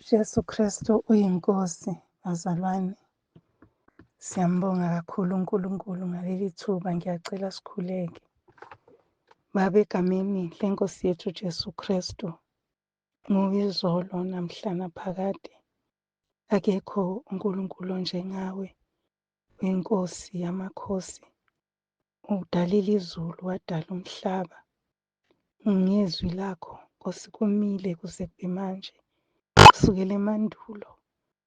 Jesu Kristu uyiNkosi, bazalwane. Siyambonga kakhulu uNkulunkulu ngaleli thuba, ngiyacela sikhuleke. Baba, egameni leNkosi yethu Jesu Kristu, nguwe izolo namhla naphakade. Akekho uNkulunkulu onjengawe, uyiNkosi yamakhosi. Udalile izulu, wadala umhlaba. Ngezwi lakho Nkosi kumile kuze kube manje, kusukela emandulo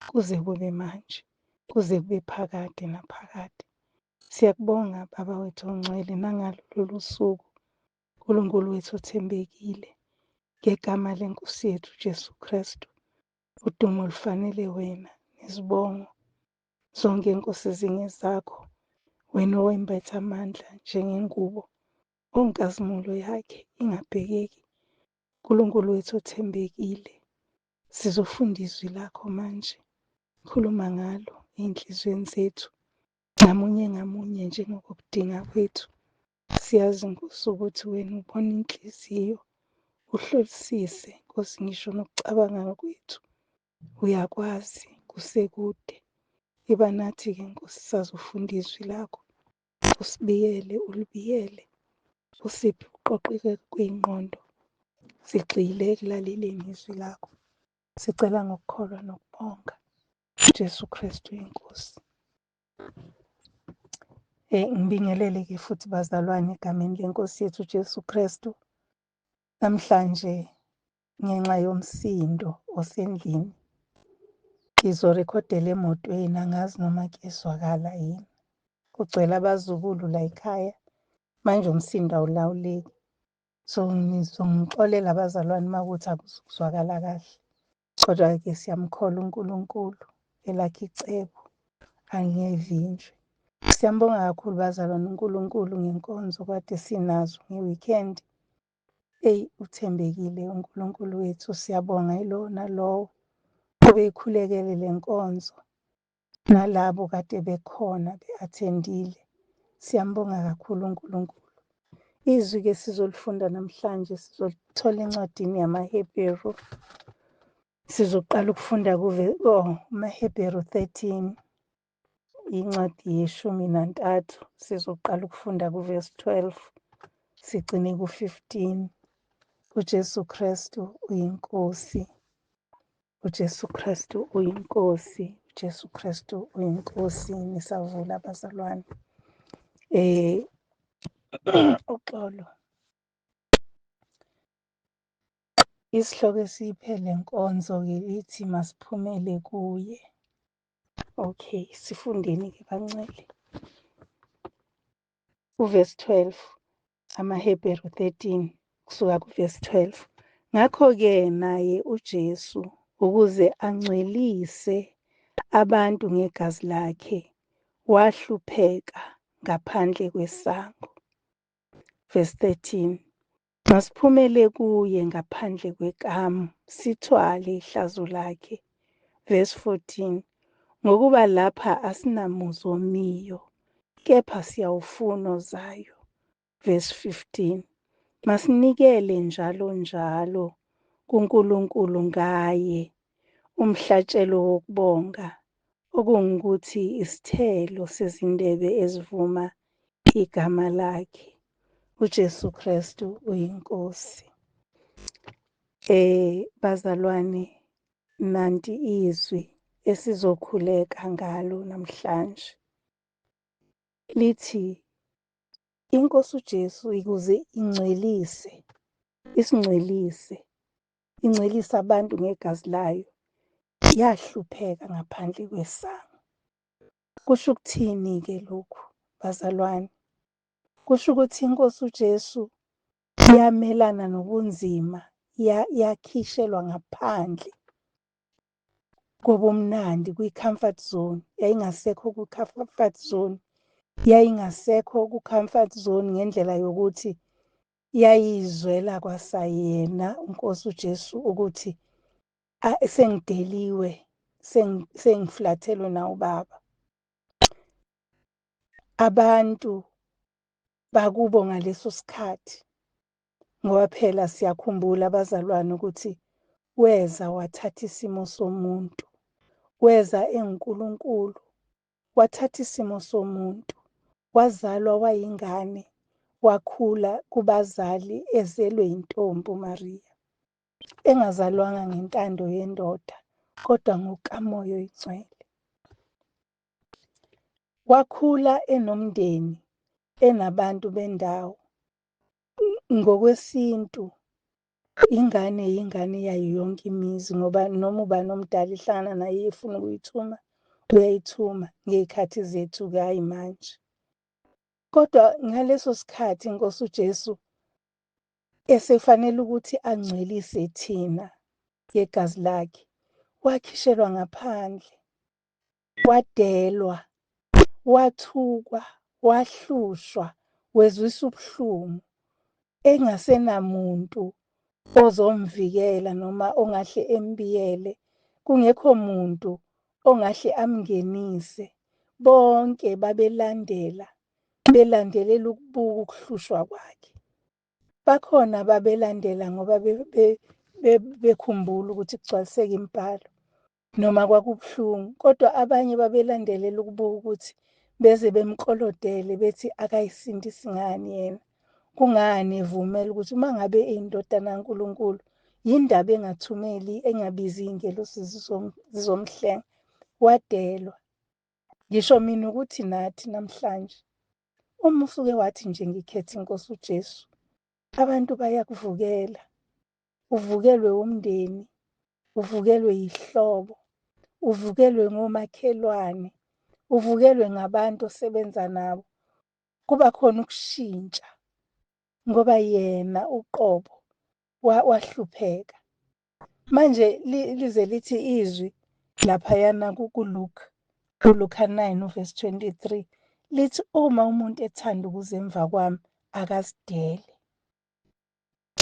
kuze kube manje, kuze kube phakade naphakade. Siyakubonga Baba wethu ongcwele nangalo lolu suku, Nkulunkulu wethu othembekile, ngegama leNkosi yethu Jesu Kristu. Udumo lufanele wena nezibongo zonke Nkosi zingezakho, wena owembethe amandla njengengubo. Onkazimulo yakhe ingabhekeki. Nkulunkulu wethu othembekile, sizofunda izwi lakho manje. Khuluma ngalo ey'nhliziyweni zethu, ngamunye ngamunye njengokudinga kwethu. Siyazi Nkosi ukuthi wena ubona inhliziyo, uhlolisise Nkosi ngisho nokucabanga kwethu. Uyakwazi kusekude. Iba nathi-ke Nkosi sazofunda izwi lakho. Usibiyele, ulibiyele, usiphe ukuqoqeka kwey'ngqondo. Sigxile ekulaleleni izwi lakho. Sicela ngokukholwa nokubonga. Jesu Kristu inkosi. Ngibingelele-ke futhi bazalwane egameni lenkosi yethu Jesu Kristu. Namhlanje ngenxa yomsindo osendlini ngizorekhodela emotweni, angazi noma kuyezwakala yini. Kugcwele abazukulu la ekhaya, manje umsindo awulawuleki. So nizongixolela abazalwane uma kuwukuthi akuzukuzwakala kahle. Kodwa-ke siyamkholwa uNkulunkulu, elakhe icebo angevinjwe. Siyambonga kakhulu bazalwane uNkulunkulu ngenkonzo kade sinazo nge-weekend. Eyi uthembekile uNkulunkulu wethu, siyabonga yilowo nalowo obeyikhulekele le nkonzo nalabo kade bekhona be-attendile. Siyambonga kakhulu uNkulunkulu. Izwi-ke sizolifunda namhlanje sizolithola encwadini yamaHebheru. Sizoqala ukufunda kuve oh, amaHebheru 13 incwadi yeshumi nantathu sizoqala ukufunda kuvesi 12 sigcine ku-15. UJesu Kristu uyiNkosi. UJesu Kristu uyiNkosi. UJesu Kristu uyiNkosi. Nisavula abazalwane. Eh uxolo. Isihloko esiphe le nkonzo-ke ithi masiphumele kuye. Okay, sifundeni-ke bancele. Uvesi 12, amaHebheru 13, kusuka kuvesi 12. Ngakho-ke naye uJesu ukuze angcwelise abantu ngegazi lakhe wahlupheka ngaphandle kwesango. Verse 13. Masiphumele kuye ngaphandle kwekamu, sithwale ihlazo lakhe. Verse 14. Ngokuba lapha asinamuzi omiyo, kepha siyawufuna ozayo. Verse 15. Masinikele njalo njalo kuNkulunkulu ngaye umhlatshelo wokubonga, okungukuthi isithelo sezindebe ezivuma igama lakhe. UJesu Kristu uyiNkosi. Bazalwane, nanti izwi esizokhuleka ngalo namhlanje. Lithi iNkosi uJesu ukuze ingcwelise, isingcwelise, ingcwelise abantu ngegazi layo, yahlupheka ngaphandle kwesango. Kusho ukuthini-ke lokhu, bazalwane? Kusho ukuthi iNkosi uJesu yamelana nobunzima, yakhishelwa ngaphandle kobumnandi kwi-comfort zone. Yayingasekho ku-comfort zone, yayingasekho ku-comfort zone ngendlela yokuthi yayizwela kwasayena uNkosi uJesu ukuthi sengideliwe, sengiflathelwe nawubaba. Abantu bakubo ngaleso sikhathi, ngoba phela siyakhumbula abazalwane ukuthi Weza wathatha isimo somuntu. Weza enguNkulunkulu, wathatha isimo somuntu. Wazalwa wayingane, wakhula kubazali ezelwe yintombi uMariya. Engazalwanga ngentando yendoda, kodwa ngokaMoya oyiNgcwele. Wakhula enomndeni, enabantu bendawo. Ngokwesintu ingane yingane yayo yonke imizi ngoba noma ubani omdala ihlangana naye efuna ukuyithuma, uyayithuma ngey'khathi zethu-ke hhayi manje. Kodwa ngaleso sikhathi iNkosi uJesu esefanele ukuthi angcwelise thina ngegazi lakhe, wakhishelwa ngaphandle, wadelwa, wathukwa, wahlushwa, wezwisa ubuhlungu, engasenamuntu ozomvikela noma ongahle embiyele, kungekho muntu ongahle amngenise. Bonke babelandela, belandelela ukubuka ukuhlushwa kwakhe. Bakhona ababelandela ngoba bekhumbula ukuthi kugcwaliseka imibhalo noma kwakubuhlungu, kodwa abanye babelandelela ukubuka ukuthi beze bemklolodele bethi akayisindisi ngani yena, kungani evumela ukuthi uma ngabe eyindodana kaNkulunkulu yindaba engathumeli engabizi iy'ngelosi zizomhlenga. Wadelwa. Ngisho mina ukuthi nathi namhlanje uma usuke wathi nje ngikhetha inkosi uJesu, abantu bayakuvukela. Uvukelwe umndeni, uvukelwe yihlobo, uvukelwe ngomakhelwane, uvukelwe ngabantu osebenza nabo. Kuba khona ukushintsha ngoba yena uqobo wahlupheka. Manje lize lithi izwi laphayana kuLuke, kuLuka 9 uvesi 23, lithi uma umuntu ethanda ukuza emva kwami akazidele.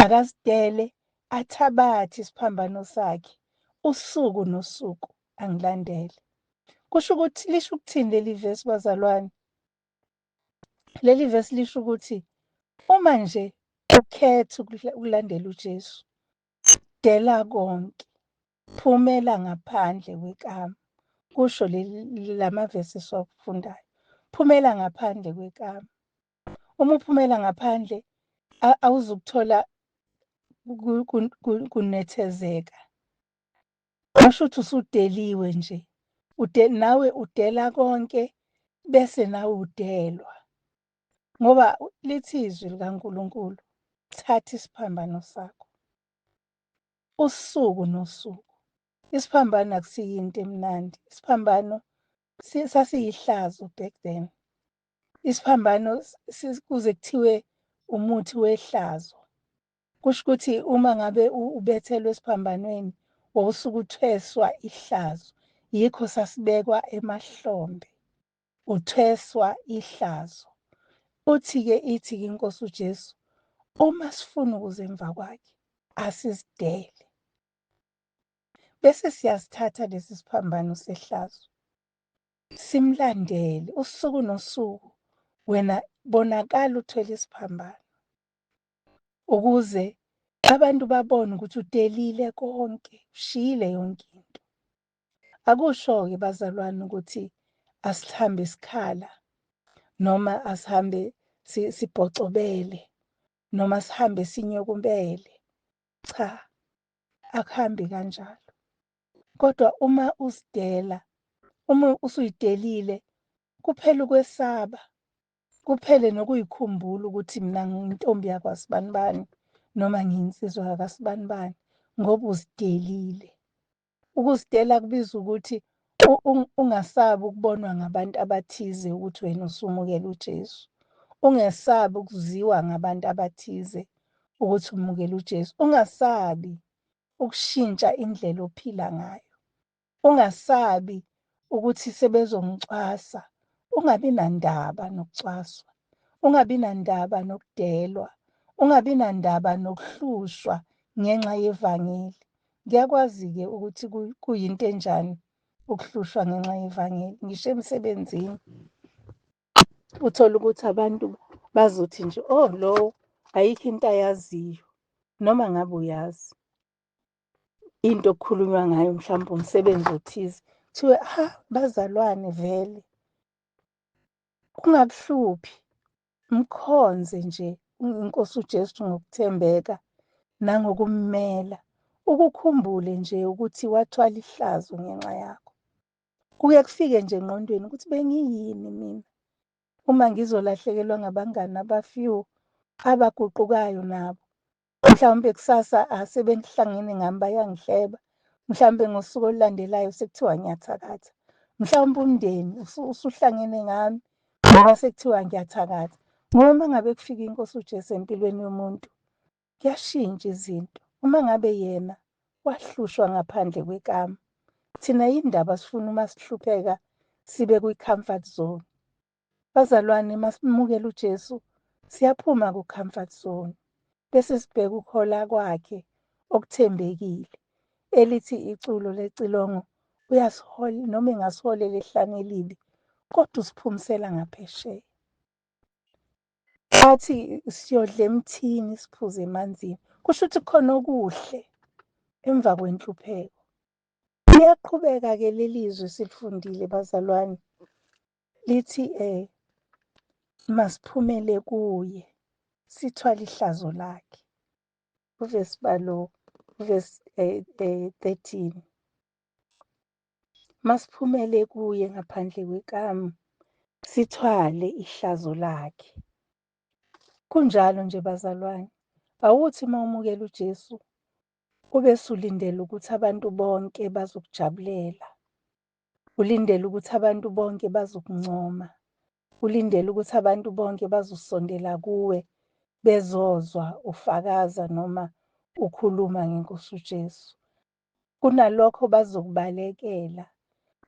Akazidele athabathe isiphambano sakhe usuku nosuku angilandele. Kusho ukuthi lisho ukuthini leli vesi bazalwane? Leli vesi lisho ukuthi uma nje ukhetha ukulandela uJesu, dela konke, phumela ngaphandle kwekamu. Kusho lamavesi esiwafundayo. Phumela ngaphandle kwekamu. Uma uphumela ngaphandle awuzukuthola kunethezeka. Kusho ukuthi usudeliwe nje. Ude nawe udela konke bese nawe udelwa. Ngoba lithi izwi likaNkulunkulu, thatha isiphambano sakho usuku nosuku. Isiphambano akusiyinto emnandi. Isiphambano sasiyihlazo back then. Isiphambano kuze kuthiwe umuthi wehlazo. Kusho ukuthi uma ngabe ubethelwe esiphambanweni wawusuke uthweswa ihlazo. Yikho sasibekwa emahlombe. Uthweswa ihlazo. Uthi-ke ithi-ke iNkosi uJesu, uma sifuna ukuza emva kwakhe, asizidele. Bese siyasithatha lesi siphambano sehlazo. Simlandele usuku nosuku. Wena bonakala uthwele isiphambano. Ukuze abantu babone ukuthi udelile konke, ushiyile yonke into. Akusho-ke bazalwane ukuthi asihambe sikhala noma asihambe sibhocobele noma sihambe sinyokubele. Cha, akuhambi kanjalo. Kodwa uma uzidela, uma usuyidelile, kuphela ukwesaba, kuphele nokuyikhumbula ukuthi mina ngiyintombi yakwasibanibani noma ngiyinsizwa yakasibanibani ngoba uzidelile. Ukuzidela kubiza ukuthi ungasabi ukubonwa ngabantu abathize ukuthi wena usumukela uJesu. Ungesabi ukuziwa ngabantu abathize ukuthi umukela uJesu. Ungasabi ukushintsha indlela ophila ngayo. Ungasabi ukuthi sebezongicwasa. Ungabi nandaba nokucwaswa. Ungabi nandaba nokudelwa. Ungabi nandaba nokuhlushwa ngenxa yevangeli. Ngiyakwazi-ke ukuthi kuyinto enjani ukuhlushwa ngenxa yevangeli. Ngisho emsebenzini uthole ukuthi abantu bazothi nje, oh lo ayikho into ayaziyo, noma ngabe uyazi. Into okukhulunywa ngayo mhlawumbe umsebenzi othize, kuthiwe ha bazalwane vele. Kungakuhluphi, mkhonze nje iNkosi uJesu ngokuthembeka nangokummela. Ukukhumbule nje ukuthi wathwala ihlazo ngenxa yakho. Kuke kufike nje engqondweni ukuthi bengiyini mina uma ngizolahlekelwa ngabangani aba-few abaguqukayo nabo. Mhlawumbe kusasa asebengihlangene ngami bayangihleba. Mhlawumbe ngosuku olulandelayo sekuthiwa ngiyathakatha. Mhlawumbe umndeni usuhlangene ngami ngoba sekuthiwa ngiyathakatha. Ngoba uma ngabe kufika iNkosi uJesu empilweni yomuntu, kuyashintsha izinto. Uma ngabe yena wahlushwa ngaphandle kwekamu, thina yini ndaba sifuna uma sihlupheka sibe kwi-comfort zone? Bazalwane, masimukela uJesu siyaphuma ku-comfort zone bese sibheka ukuhola kwakhe okuthembekile. Elithi iculo lecilongo uyasihola noma engasiholela ehlane elibi, kodwa usiphumisela ngaphesheya. Athi siyodla emthini siphuze emanzini, kusho ukuthi kukhona okuhle emva kwenhlupheko. Liyaqhubeka-ke leli zwi silifundile bazalwane, lithi masiphumele kuye sithwale ihlazo lakhe. Uvesi balo uvesi 13. Masiphumele kuye ngaphandle kwekamu sithwale ihlazo lakhe. Kunjalo nje bazalwane, awuthi uma umukela uJesu ube sulindele ukuthi abantu bonke bazokujabulela, ulindele ukuthi abantu bonke bazokuncoma, ulindele ukuthi abantu bonke bazosondela kuwe bezozwa ufakaza noma ukhuluma ngeNkosi uJesu. Kunalokho bazokubalekela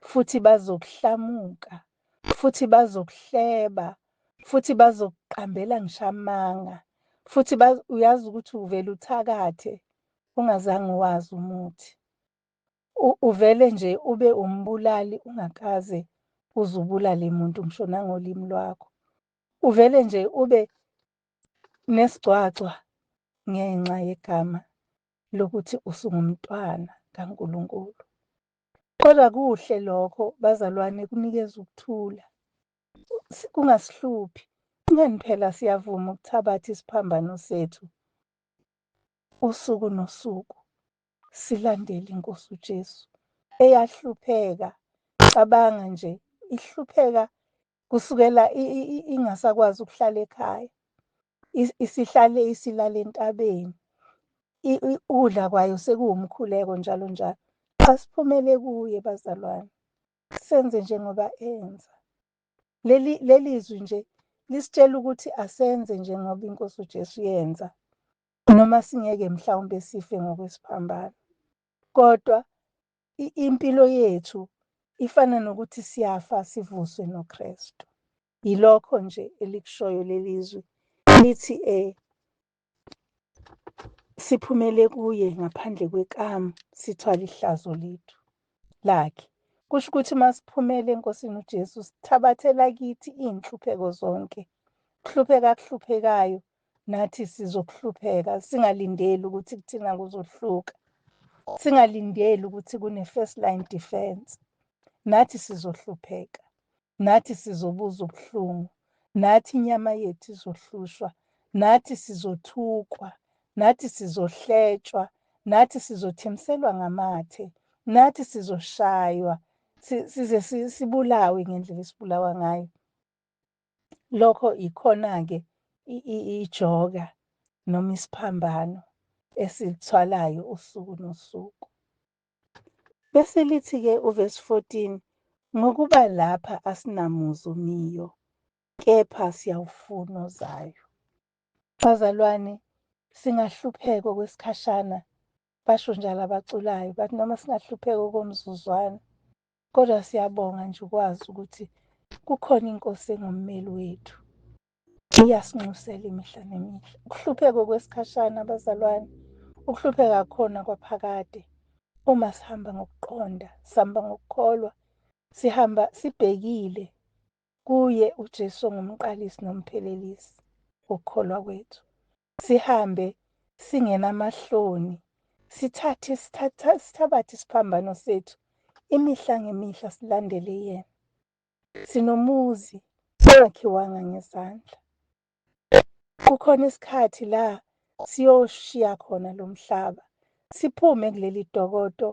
futhi bazokuhlamuka futhi bazokuhleba futhi bazokuqambela ngisho amanga futhi uyazi ukuthi uvele uthakathe ungazange uwazi umuthi. Uvele nje ube umbulali ungakaze uze ubulale muntu ngisho nangolimi lwakho. Uvele nje ube nesigcwagcwa ngenxa yegama lokuthi usungumntwana kaNkulunkulu. Kodwa kuhle lokho bazalwane, kunikeza ukuthula, kungasihluphi. Ingani phela siyavuma ukuthabatha isiphambano sethu usuku nosuku silandele iNkosi uJesu eyahlupheka. Cabanga nje, ihlupheka kusukela ingasakwazi ukuhlala ekhaya, isihlale isilala entabeni, ukudla kwayo sekuwumkhuleko njalo njalo. Asiphumele kuye bazalwane, senze njengoba enza. Leli zwi nje lisitshela ukuthi asenze njengoba iNkosi uJesu yenza, noma singeke mhlawumbe sife ngokwesiphambano, kodwa impilo yethu ifana nokuthi siyafa sivuswe noKristu. Yilokho nje elikushoyo leli zwi, lithi siphumele kuye ngaphandle kwekamu sithwale ihlazo lethu lakhe. Kusho ukuthi uma siphumele eNkosini uJesu sithabathela kithi iy'nhlupheko zonke, kuhlupheka akuhluphekayo nathi sizokuhlupheka, singalindeli ukuthi kuthina kuzohluka, singalindeli ukuthi kune-first line defense. Nathi sizohlupheka, nathi sizobuza ubuhlungu, nathi inyama yethu izohlushwa, nathi sizothukwa, nathi sizohletshwa, nathi sizothimselwa ngamathe, nathi sizoshaywa, size sibulawe ngendlela esibulawa ngayo. Lokho ikhona-ke ijoka noma isiphambano esilithwalayo usuku nosuku. Bese lithi-ke uvesi 14, ngokuba lapha asinamuzi omiyo, kepha siyawufuna ozayo. Bazalwane, singahlupheka okwesikhashana, basho njalo abaculayo, bathi noma singahlupheka okomzuzwana, kodwa siyabonga nje ukwazi ukuthi kukhona iNkosi engummeli wethu. Iyasinxusela imihla nemihla. Ukuhlupheka okwesikhashana bazalwane, ukuhlupheka khona kwaphakade. Uma sihamba ngokuqonda, sihamba ngokukholwa, sihamba sibhekile kuye uJesu ongumqalisi nomphelelisi wokukholwa kwethu. Sihambe singenamahloni, Sithathe sithatha sithabathe isiphambano sethu imihla ngemihla silandele yena. Sinomuzi ongakhiwanga ngezandla. Kukhona isikhathi la siyoshiya khona lo mhlaba, siphume kuleli dokodo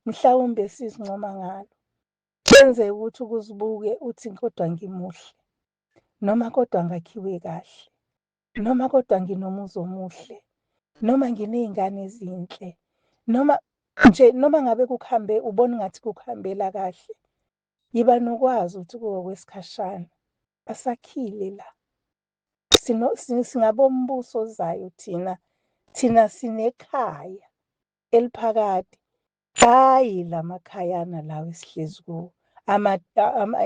mhlawumbe sizincoma ngalo. Kwenzeka ukuthi ukuzibuke uthi kodwa ngimuhle noma kodwa ngakhiwe kahle noma kodwa nginomuzi omuhle noma nginey'ngane ezinhle noma nje noma ngabe kukuhambe ubona ngathi kukuhambela kahle. Yiba nokwazi ukuthi kuwokwesikhashana, asakhile la. Singabombuso ozayo thina, thina sinekhaya eliphakade. Hhayi lamakhayana lawa esihlezi kuwo,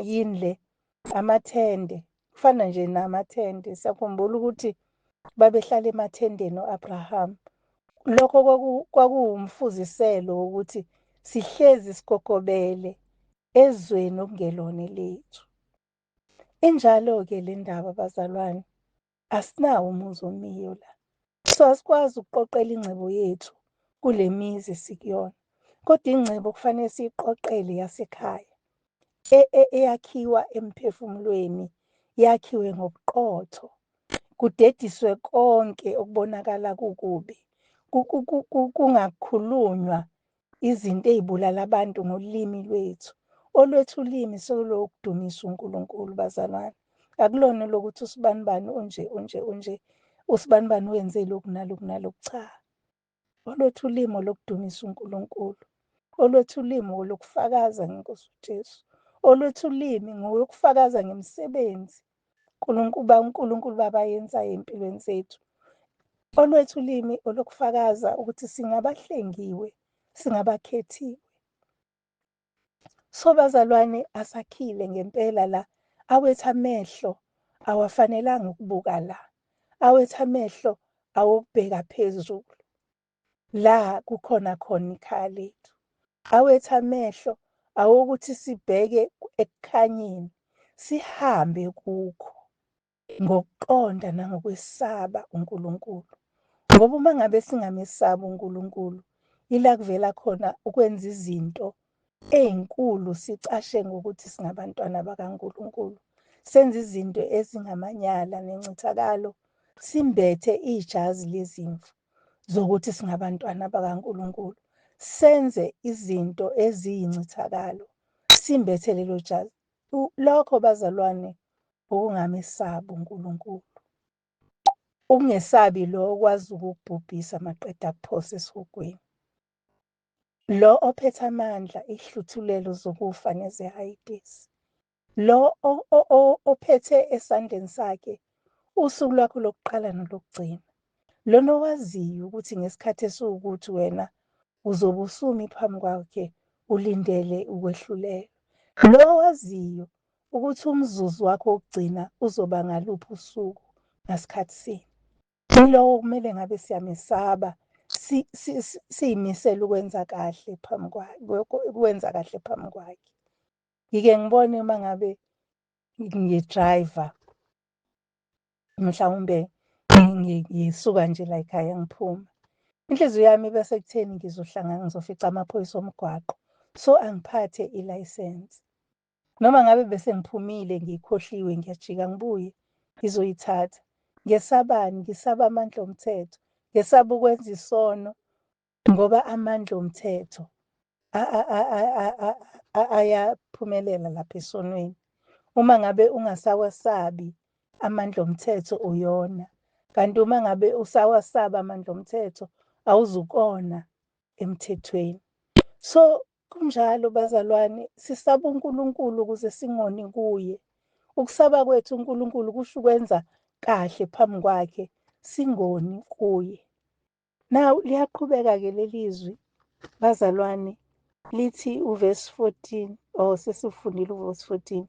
yini le, amathende, kufana nje namathende. Siyakhumbula ukuthi babehlala emathendeni o-Abraham. Lokho kwakuwumfuziselo wokuthi sihlezi sigogobele ezweni okungelona elethu. Injalo-ke le ndaba bazalwane, asinawo umuzi omiyo la. So asikwazi ukuqoqela ingcebo yethu kule mizi esikuyona. Kodwa ingcebo kufanele siyiqoqele yasekhaya e, e, eyakhiwa emphefumulweni, yakhiwe ngobuqotho, kudediswe konke okubonakala kukubi, kungakhulunywa izinto ey'bulala abantu ngolimi lwethu. Olwethu ulimi selolokudumisa uNkulunkulu bazalwane. Akulona lokuthi usibanibani unje unje unje, usibanibani wenze lokhu naloku naloku, cha. Olwethu ulimi olokudumisa uNkulunkulu. Olwethu ulimi olokufakaza ngeNkosi uJesu. Olwethu ulimi ngolokufakaza ngemisebenzi uNkulunkulu Baba ayenzayo empilweni zethu. Olwethu ulimi olokufakaza ukuthi singabahlengiwe, singabakhethiwe. So bazalwane asakhile ngempela la, awethu amehlo awafanelanga ukubuka la, awethu amehlo awokubheka phezulu la kukhona khona ikhaya lethu. Awethu amehlo awokuthi sibheke ekukhanyeni, sihambe kukho ngokuqonda nangokwesaba uNkulunkulu. Ngoba uma ngabe singamesabi uNkulunkulu, ila kuvela khona ukwenza izinto ey'nkulu sicashe ngokuthi singabantwana bakaNkulunkulu. Senze izinto ezingamanyala nencithakalo, simbethe ijazi lezimvu zokuthi singabantwana bakaNkulunkulu. Senze izinto eziyincithakalo, simbethe lelo jazi. Lokho bazalwane ukungamesabi uNkulunkulu. Ukungesabi lo okwazi ukukubhubhisa maqeda akuphose esihogweni. Lo ophethe amandla, ihluthulelo zokufa nezehayidesi. Lo ophethe esandleni sakhe usuku lwakho lokuqala nolokugcina. Lona owaziyo ukuthi ngesikhathi esiwukuthi wena uzobe usumi phambi kwakhe ulindele ukwehlulelwa. Lo owaziyo ukuthi umzuzu wakho wokugcina uzoba ngaluphi usuku ngasikhathi sini. Yilowo okumele ngabe siyamesaba siyimisele ukwenza kahle phambi kwakhe, ukwenza kahle phambi kwakhe. Ngike ngibone uma ngabe ngidrayiva mhlawumbe ngisuka nje la ekhaya ngiphuma, inhliziyo yami iba sekutheni ngizohlangana ngizofica amaphoyisa omgwaqo, so angiphathe ilayisensi. Noma ngabe bese ngiphumile ngiyikhohliwe ngiyajika ngibuye ngizoyithatha. Ngesabani? Ngisaba amandla omthetho. Ngesaba ukwenza isono ngoba amandla omthetho ayaphumelela lapha esonweni. Uma ngabe ungasawasabi amandla omthetho uyona. Kanti uma ngabe usawasaba amandla omthetho awuzukona emthethweni. So Kunjalo bazalwane, sisaba uNkulunkulu ukuze singoni kuye. Ukusaba kwethu uNkulunkulu kusho ukwenza kahle phambi kwakhe, singoni kuye. Now liyaqhubeka-ke leli zwi bazalwane, lithi uverse 14, oh sesifundile uverse 14.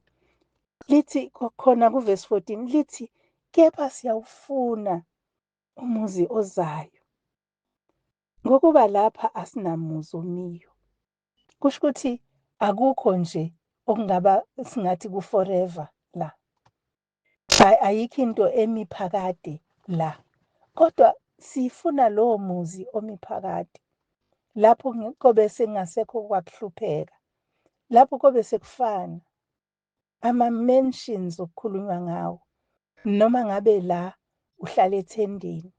Lithi khona kuverse 14 lithi kepha siyawufuna umuzi ozayo. Ngokuba lapha asinamuzi omiyo. Kusho ukuthi akukho nje okungaba singathi ku-forever la. Ayikho into emi phakade la. Kodwa sifuna lowo muzi omi phakade. Lapho kobe sengasekho kwakuhlupheka, lapho kobe sekufana ama-mansions okukhulunywa ngawo, noma ngabe la uhlala ethendeni,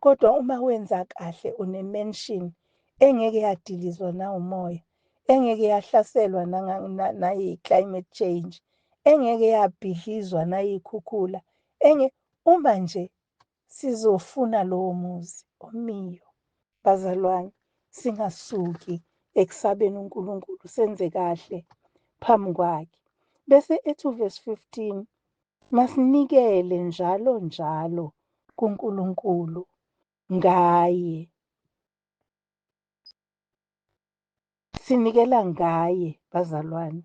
kodwa uma wenza kahle une-mansion engeke yadilizwa nawumoya, engeke yahlaselwa nayi-climate change, engeke yabhidlizwa nayikhukhula, uma nje sizofuna lowo muzi omiyo, bazalwane, singasuki ekusabeni uNkulunkulu, senze kahle phambi kwakhe. Bese ethi uvesi 15, masinikele njalo njalo kuNkulunkulu ngaye. Sinikela ngaye, bazalwane.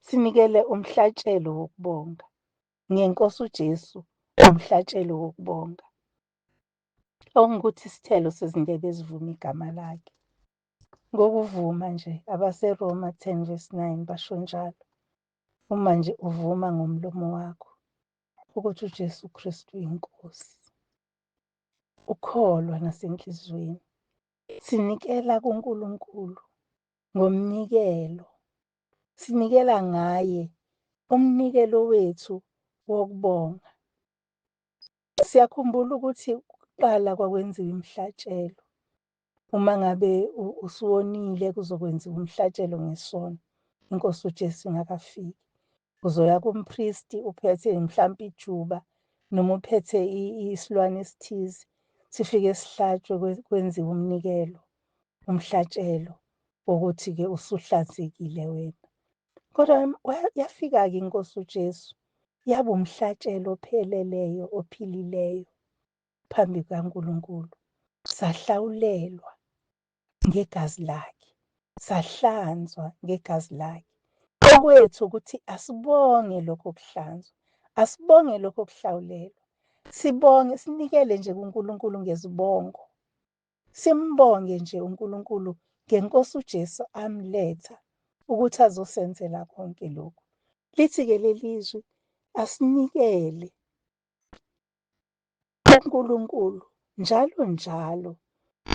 Sinikele umhlatshelo wokubonga ngeNkosi uJesu, umhlatshelo wokubonga. Okungukuthi isithelo sezindebe ezivuma igama lakhe. Ngokuvuma nje, abaseRoma 10 verse 9 basho njalo. Uma nje uvuma ngomlomo wakho ukuthi uJesu Kristu uyinkosi, ukholwa nasenhliziyweni, sinikela kuNkulunkulu ngomnikelo, sinikela ngaye umnikelo wethu wokubonga. Siyakhumbula ukuthi kuqala kwakwenziwa imihlatshelo. Uma ngabe usuwonile kuzokwenziwa umhlatshelo ngesono, iNkosi uJesu ingakafiki. Uzoya kumpristi uphethe mhlampe ijuba noma uphethe isilwane esithize, sifike sihlatshwe kwenziwe umnikelo, umhlatshelo wokuthi-ke usuhlanzekile wena. Kodwa yafika-ke iNkosi uJesu, yaba umhlatshelo opheleleyo, ophilileyo phambi kukaNkulunkulu. Sahlawulelwa ngegazi lakhe, sahlanzwa ngegazi lakhe. Okwethu ukuthi asibonge lokho kuhlanzwa, asibonge lokho kuhlawulelwa, sibonge, sinikele nje kuNkulunkulu ngezibongo. Simbonge nje uNkulunkulu ngeNkosi uJesu amletha ukuthi azosenzela konke lokhu. Lithi-ke leli zwi asinikele kuNkulunkulu njalo njalo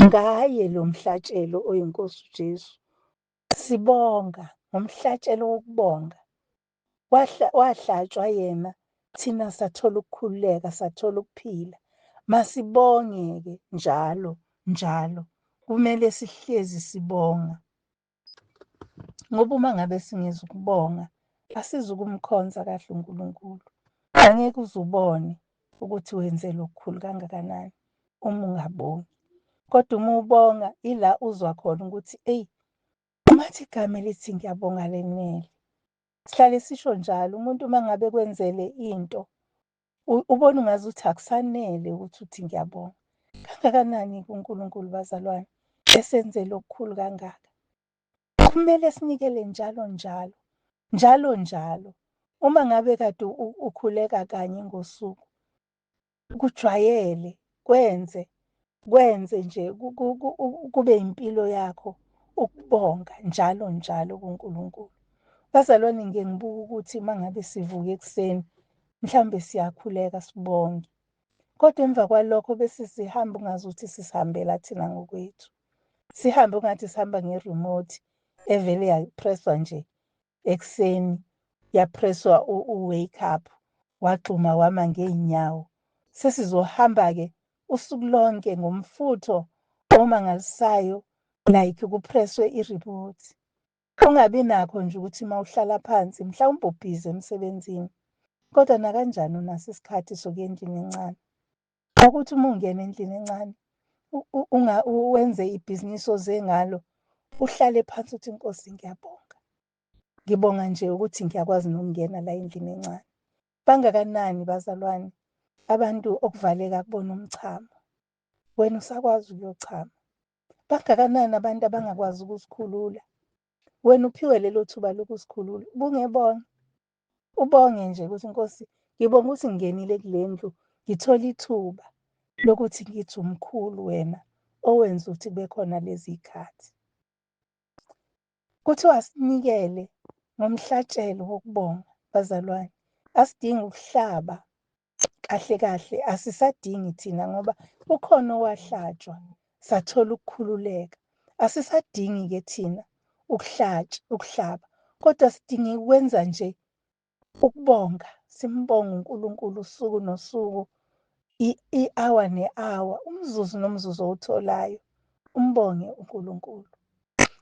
ngaye lo mhlatshelo oyiNkosi uJesu. Sibonga ngomhlatshelo wokubonga. Wahlatshwa yena, thina sathola ukukhululeka, sathola ukuphila. Masibonge-ke njalo njalo. Kumele sihlezi sibonga. Ngoba uma ngabe singezukubonga, asizukumkhonza kahle uNkulunkulu. Angeke uze ubone ukuthi wenze lokukhulu kangakanani uma ungabongi. Kodwa uma ubonga, ila uzwa khona ukuthi eyi, ungathi igama elithi ngiyabonga lenele. Sihlale sisho njalo, umuntu uma ngabe kwenzele into, ubona ungazuthi akusanele ukuthi uthi ngiyabonga. Kangakanani kuNkulunkulu bazalwane esenzele okukhulu kangaka. Kumele sinikele njalo njalo, njalo njalo. Uma ngabe kade ukhuleka kanye ngosuku, kujwayele, kwenze, kwenze nje kube impilo yakho ukubonga njalo njalo kuNkulunkulu. Bazalwane, ngike ngibuke ukuthi uma ngabe sivuka ekuseni, mhlawumbe siyakhuleka sibonge. Kodwa emva kwalokho bese sihamba ungazuthi sisihambela thina ngokwethu. Sihambe ungathi sihamba nge-remote evele yapresswa nje ekuseni, yapresswa u-wake up, wagxuma wama ngey'nyawo. Sesizohamba-ke usuku lonke ngomfutho omangalisayo like kupresswe i-remote. Ungabi nakho nje ukuthi uma uhlala phansi mhlawumbe ubhizi emsebenzini, kodwa nakanjani unaso isikhathi sokuya endlini encane. Ukuthi uma ungena endlini encane wenze ibhizinisi oze ngalo, uhlale phansi uthi Nkosi ngiyabonga. Ngibonga nje ukuthi ngiyakwazi nokungena la endlini encane. Bangakanani bazalwane abantu okuvaleka kubona umchamo, wena usakwazi ukuyochama. Bangakanani abantu abangakwazi ukuzikhulula, wena uphiwe lelo thuba lokuzikhulula, ubungebonga. Ubonge nje ukuthi Nkosi, ngibonga ukuthi ngingenile kule ndlu, ngithole ithuba lokuthi ngithi umkhulu wena owenza ukuthi kube khona lezi zikhathi. Kuthiwa sinikele ngomhlatshelo wokubonga bazalwane. Asidingi ukuhlaba kahle kahle, asisadingi thina ngoba ukhona owahlatshwa sathola ukukhululeka. Asisadingi-ke thina ukuhlatsha, ukuhlaba, kodwa sidinga ukwenza nje ukubonga, simbonge uNkulunkulu usuku nosuku, i-hour ne-hour, umzuzu nomzuzu owutholayo, umbonge uNkulunkulu.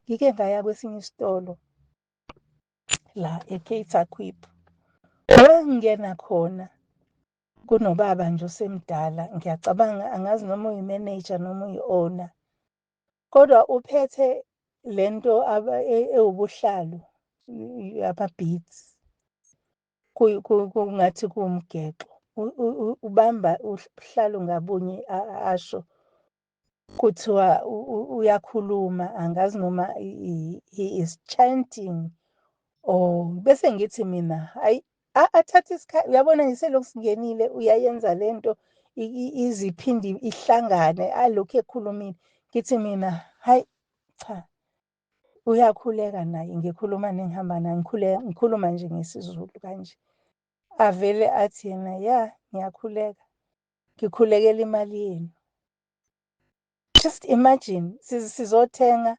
Ngike ngaya kwesinye isitolo la e-Cater Quip. Ngangingena khona kunobaba nje osemdala, ngiyacabanga angazi noma uyi-manager noma uyi-owner, kodwa uphethe lento ewubuhlalu, ama-beads, kungathi kuwumgexo. Ubamba ubuhlalu ngabunye asho, kuthiwa uyakhuluma, angazi noma he is chanting or bese ngithi mina hhayi, athathe isikhathi, uyabona nje selokhu singenile uyayenza lento ize iphinde ihlangane alokhu ekhulumile. Ngithi mina hhayi cha, uyakhuleka naye, ngikhuluma nengihamba naye, ngikhuleka, ngikhuluma nje ngesiZulu kanje. Avele athi yena, ya ngiyakhuleka, ngikhulekela imali yenu. Just imagine, sizothenga,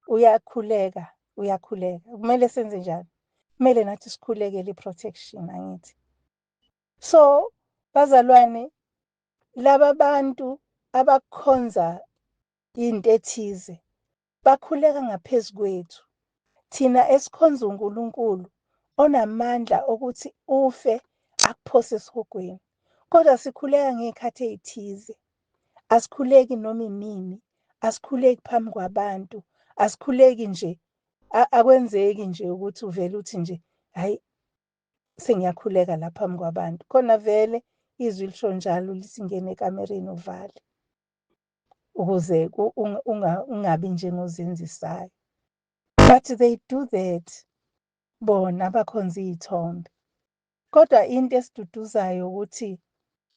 uyakhuleka, uyakhuleka. Kumele senze njani? Kumele nathi sikhulekele i-protection, angithi? So bazalwane, laba bantu abakhonza into ethize bakhuleka ngaphezu kwethu. Thina esikhonza uNkulunkulu onamandla okuthi ufe akuphose esihogweni, kodwa sikhuleka ngey'khathi ey'thize. Asikhuleki noma inini, asikhuleki phambi kwabantu, asikhuleki nje, akwenzeki nje ukuthi uvele uthi nje hhayi sengiyakhuleka la phambi kwabantu. Khona vele izwi lisho njalo, lithi ngena ekamereni uvale ukuze ungabi njengozenzisayo. But they do that, bona abakhonza iy'thombe. Kodwa into esiduduzayo ukuthi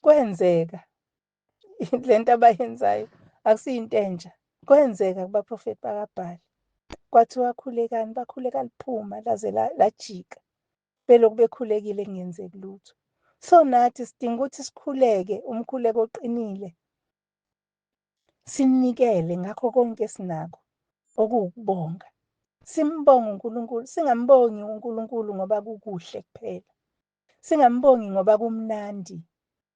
kwenzeka lento abayenzayo, akusiyinto entsha. Kwenzeka kubaprofethi bakaBhali. Kwathiwa khulekani, bakhuleka liphuma laze lajika. Belokhu bekhulekile kungenzeki lutho. So nathi sidinga ukuthi sikhuleke umkhuleko oqinile, sinikele ngakho konke esinakho okuwukubonga. Simbonge uNkulunkulu, singambongi uNkulunkulu ngoba kukuhle kuphela. Singambongi ngoba kumnandi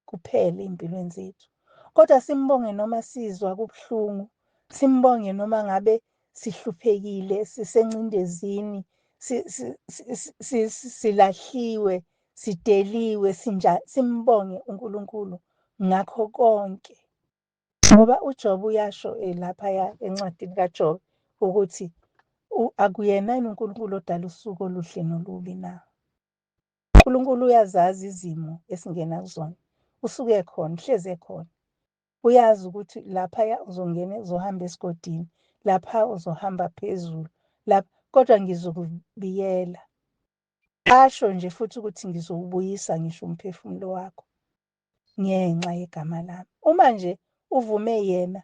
kuphela ey'mpilweni zethu. Kodwa simbonge noma sizwa kubuhlungu, simbonge noma ngabe sihluphekile, sisencindezini, silahliwe, sideliwe, sinjani, simbonge uNkulunkulu ngakho konke. Ngoba uJobe uyasho laphaya encwadini kaJobe ukuthi akuyena yini uNkulunkulu odala usuku oluhle nolubi na? uNkulunkulu uyazazi izimo esingena kuzona. Usuke ekhona, uhlezi ekhona. Uyazi ukuthi laphaya uzongena, uzohamba esigodini, lapha uzohamba phezulu, lapha, kodwa ngizokubiyela. Asho nje futhi ukuthi ngizowubuyisa ngisho umphefumulo wakho ngenxa yegama lami. Uma nje uvume yena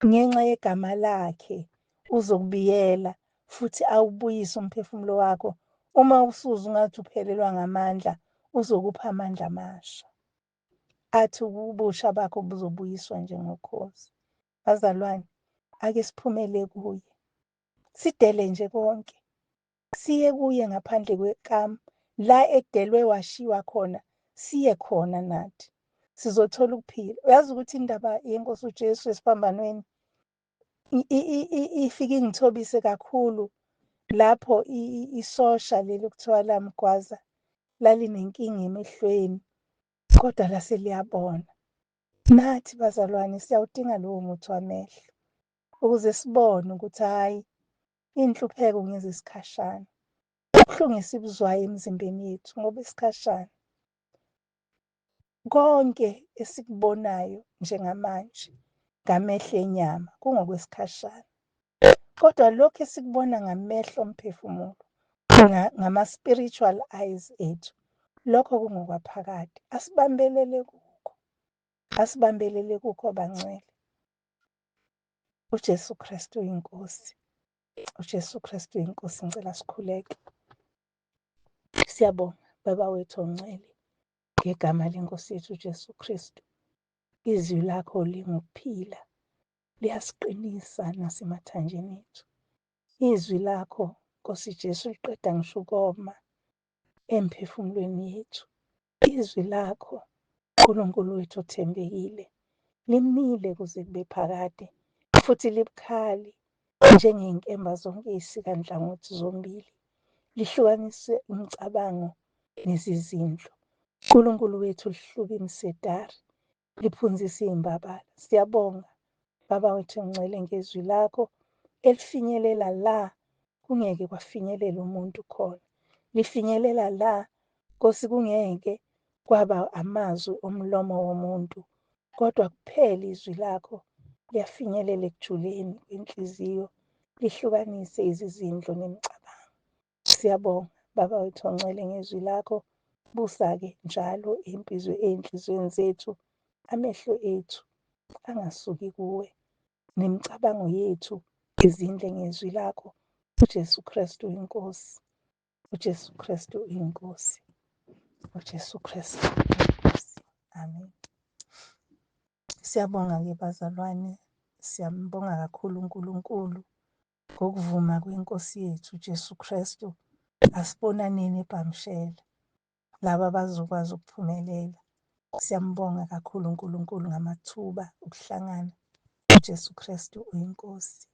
ngenxa yegama lakhe, uzokubiyela futhi awubuyise umphefumulo wakho. Uma usuzwa ungathi uphelelwa ngamandla, uzokupha amandla amasha. Athi ubusha bakho buzobuyiswa njengokhozi. Bazalwane, ake siphumele kuye. Sidele nje konke. Siye kuye ngaphandle kwekamu, la edelwe washiywa khona, siye khona nathi. Sizothola ukuphila. Uyazi ukuthi indaba yeNkosi uJesu esiphambanweni ifike ingithobise kakhulu lapho isosha leli okuthiwa lamgwaza lalinenkinga emehlweni, kodwa lase liyabona. Nathi bazalwane siyawudinga lowo muthi wamehlo ukuze sibone ukuthi hhayi, inhlupheko ngezesikhashana, ubuhlungu esibuzwayo emizimbeni yethu ngoba isikhashana. Konke esikubonayo njengamanje ngamehlo enyama kungokwesikhashana, kodwa lokhu esikubona ngamehlo omphefumulo, ngama-spiritual eyes ethu, lokho kungokwaphakade. Asibambelele kukho, asibambelele kukho bangcwele. UJesu Kristu uyinkosi, uJesu Kristu uyinkosi. Ngicela sikhuleke. Siyabonga Baba wethu ongcwele, ngegama leNkosi yethu uJesu Kristu. Izwi lakho lingukuphila. Liyasiqinisa nasemathanjeni ethu. Izwi lakho, Nkosi Jesu, liqeda ngisho ukoma emphefumulweni yethu. Izwi lakho, Nkulunkulu wethu othembekile, limile kuze kube phakade futhi libukhali njengezinkemba zonke ezisika nhlangothi zombili, lihlukanise umcabango nezizindlo. Nkulunkulu wethu lihluba imisedari, liphunzisa izimbabala. Siyabonga Baba wethu ongcwele ngezwi lakho elifinyelela la kungeke kwafinyelela umuntu khona. Lifinyelela la Nkosi kungeke kwaba amazwi omlomo womuntu, kodwa kuphela izwi lakho liyafinyelela ekujuleni kwenhliziyo, lihlukanise izizindlo nemicabango. Siyabonga Baba wethu ongcwele ngezwi lakho. Busa-ke njalo ey'nhliziyweni zethu, amehlo ethu angasuki kuwe, nemicabango yethu izindle ngezwi lakho. UJesu Kristu iNkosi. UJesu Kristu iNkosi. UJesu Kristu iNkosi. Amen. Siyabonga-ke bazalwane, siyambonga kakhulu uNkulunkulu ngokuvuma kweNkosi yethu uJesu Kristu. Asibonaneni eBhamshela, laba abazokwazi ukuphumelela. Siyambonga kakhulu uNkulunkulu ngamathuba okuhlangana. UJesu Kristu uyiNkosi.